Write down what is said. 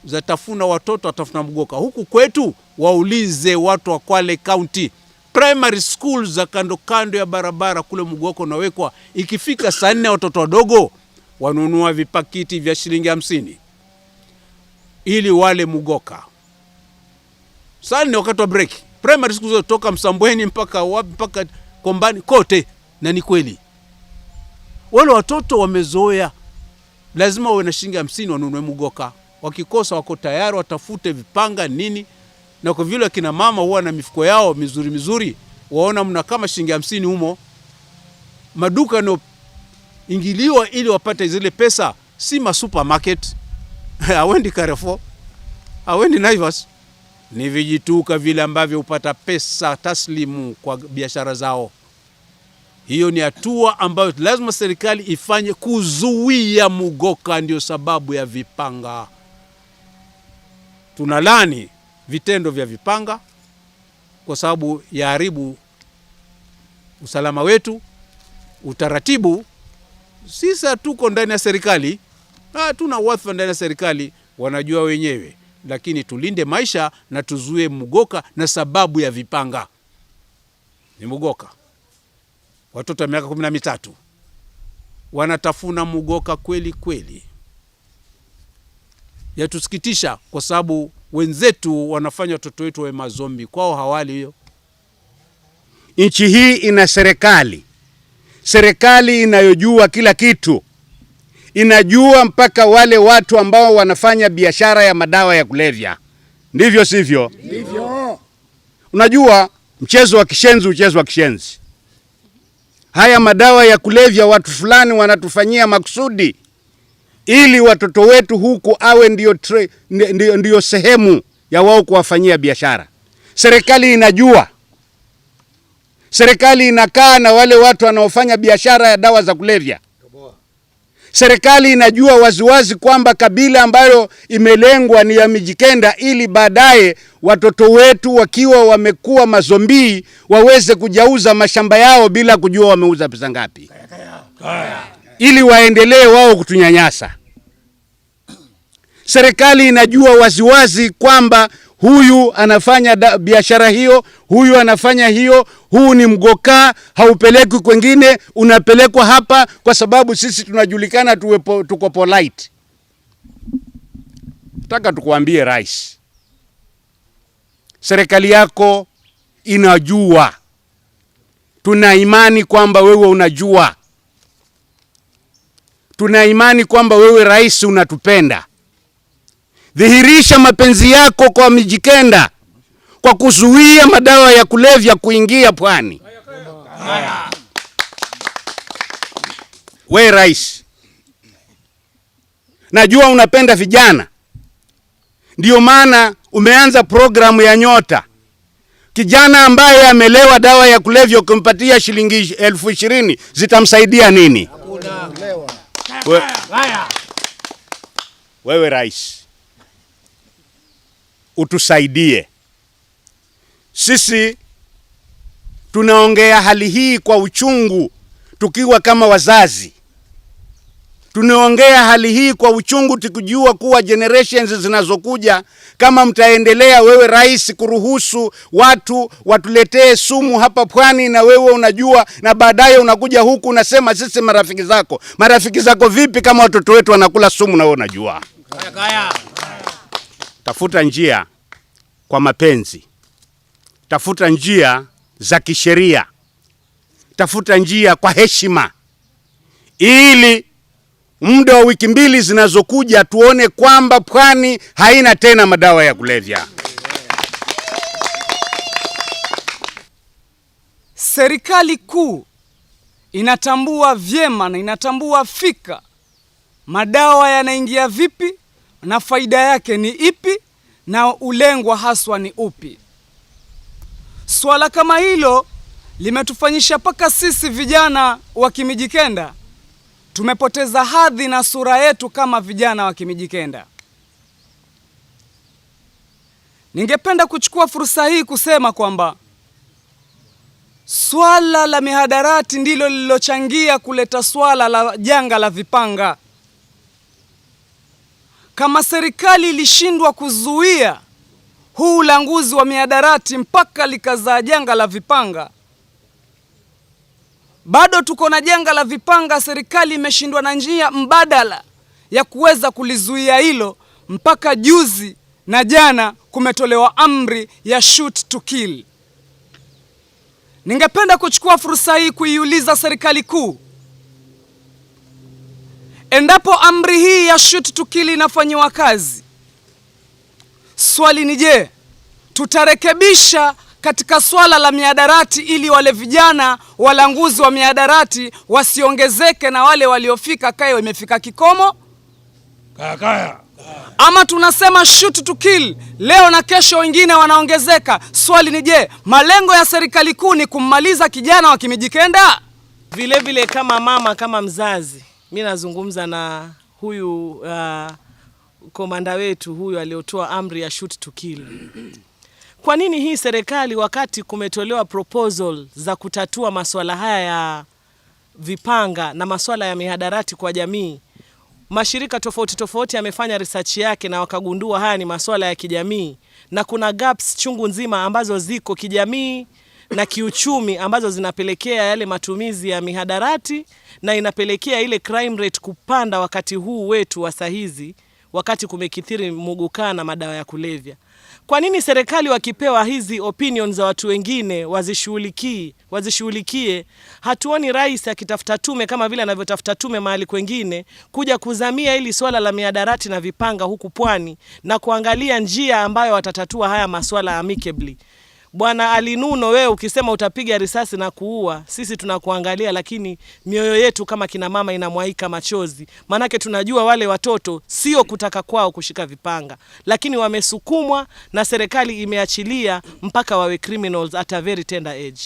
Zatafuna watoto, watafuna mgoka. Huku kwetu waulize watu wa Kwale County, primary school za kando kando ya barabara kule mgoka unawekwa. Ikifika saa 4 watoto wadogo wanunua vipakiti vya shilingi 50 ili wale mugoka. Saa 4 wakati wa break, primary school zote toka Msambweni mpaka wapi mpaka Kombani kote. Na ni kweli wale watoto wamezoea, lazima wawe na shilingi 50 wanunue mugoka. Wakikosa wako tayari watafute vipanga nini, na kwa vile akina mama huwa na mifuko yao mizuri mizuri, waona mna kama shilingi 50 humo. Maduka yanayoingiliwa ili wapate zile pesa si ma supermarket hawendi Carrefour, hawendi Naivas, ni vijituka vile ambavyo hupata pesa taslimu kwa biashara zao. Hiyo ni hatua ambayo lazima serikali ifanye kuzuia mugoka, ndio sababu ya vipanga. Tunalani vitendo vya vipanga kwa sababu yaharibu usalama wetu, utaratibu. Sisi tuko ndani ya serikali, hatuna wadhifa ndani ya serikali, wanajua wenyewe, lakini tulinde maisha na tuzuie mugoka. Na sababu ya vipanga ni mugoka. Watoto wa miaka 13 wanatafuna mugoka kweli kweli. Yatusikitisha kwa sababu wenzetu wanafanya watoto wetu wawe mazombi, kwao hawali hiyo. Nchi hii ina serikali, serikali inayojua kila kitu, inajua mpaka wale watu ambao wanafanya biashara ya madawa ya kulevya, ndivyo sivyo? Ndivyo. Unajua mchezo wa kishenzi, mchezo wa kishenzi. Haya madawa ya kulevya watu fulani wanatufanyia makusudi ili watoto wetu huku awe ndio sehemu ya wao kuwafanyia biashara. Serikali inajua. Serikali inakaa na wale watu wanaofanya biashara ya dawa za kulevya. Serikali inajua waziwazi kwamba kabila ambayo imelengwa ni ya Mijikenda, ili baadaye watoto wetu wakiwa wamekuwa mazombii waweze kujauza mashamba yao bila kujua wameuza pesa ngapi, ili waendelee wao kutunyanyasa. Serikali inajua waziwazi kwamba huyu anafanya biashara hiyo, huyu anafanya hiyo, huu ni mgoka, haupelekwi kwengine, unapelekwa hapa kwa sababu sisi tunajulikana tuko polite. Nataka tukuambie Rais, serikali yako inajua. Tuna imani kwamba wewe unajua. Tuna imani kwamba wewe Rais unatupenda. Dhihirisha mapenzi yako kwa Mijikenda kwa kuzuia madawa ya kulevya kuingia pwani. We Rais, najua unapenda vijana, ndio maana umeanza programu ya Nyota. Kijana ambaye amelewa dawa ya kulevya ukimpatia shilingi 20,000 zitamsaidia nini? Wewe Rais, utusaidie. Sisi tunaongea hali hii kwa uchungu tukiwa kama wazazi. Tunaongea hali hii kwa uchungu tukijua kuwa generations zinazokuja, kama mtaendelea wewe Rais kuruhusu watu watuletee sumu hapa pwani, na wewe unajua, na baadaye unakuja huku unasema sisi marafiki zako. Marafiki zako vipi kama watoto wetu wanakula sumu na wewe unajua? Tafuta njia kwa mapenzi, tafuta njia za kisheria, tafuta njia kwa heshima, ili muda wa wiki 2 zinazokuja tuone kwamba pwani haina tena madawa ya kulevya. Serikali kuu inatambua vyema na inatambua fika madawa yanaingia vipi na faida yake ni ipi na ulengwa haswa ni upi. Swala kama hilo limetufanyisha paka sisi vijana wa Kimijikenda tumepoteza hadhi na sura yetu kama vijana wa Kimijikenda. Ningependa kuchukua fursa hii kusema kwamba swala la mihadarati ndilo lililochangia kuleta swala la janga la vipanga. Kama serikali ilishindwa kuzuia huu ulanguzi wa mihadarati mpaka likazaa janga la vipanga, bado tuko na janga la vipanga. Serikali imeshindwa na njia mbadala ya kuweza kulizuia hilo, mpaka juzi na jana kumetolewa amri ya shoot to kill. Ningependa kuchukua fursa hii kuiuliza serikali kuu, endapo amri hii ya shoot to kill inafanyiwa kazi, swali ni je, tutarekebisha katika swala la mihadarati ili wale vijana walanguzi wa mihadarati wasiongezeke na wale waliofika kayo imefika kikomo? Kaya. Ama tunasema shoot to kill leo na kesho wengine wanaongezeka. Swali ni je, malengo ya serikali kuu ni kummaliza kijana wa Kimijikenda? Vile vile kama mama, kama mzazi, mi nazungumza na huyu komanda wetu huyu aliotoa amri ya shoot to kill. Kwa nini hii serikali wakati kumetolewa proposal za kutatua masuala haya ya vipanga na masuala ya mihadarati kwa jamii, mashirika tofauti tofauti yamefanya research yake na wakagundua haya ni masuala ya kijamii na kuna gaps chungu nzima ambazo ziko kijamii na kiuchumi ambazo zinapelekea yale matumizi ya mihadarati na inapelekea ile crime rate kupanda wakati huu wetu wa sahizi, wakati kumekithiri muguka na madawa ya kulevya. Kwa nini serikali wakipewa hizi opinion za watu wengine wazishughulikie? Hatuoni rais akitafuta tume kama vile anavyotafuta tume mahali kwengine kuja kuzamia hili swala la mihadarati na vipanga huku pwani na kuangalia njia ambayo watatatua haya maswala amicably. Bwana Ali Nuno, wewe ukisema utapiga risasi na kuua, sisi tunakuangalia, lakini mioyo yetu kama kina mama inamwaika machozi, maanake tunajua wale watoto sio kutaka kwao kushika vipanga, lakini wamesukumwa na serikali imeachilia mpaka wawe criminals at a very tender age.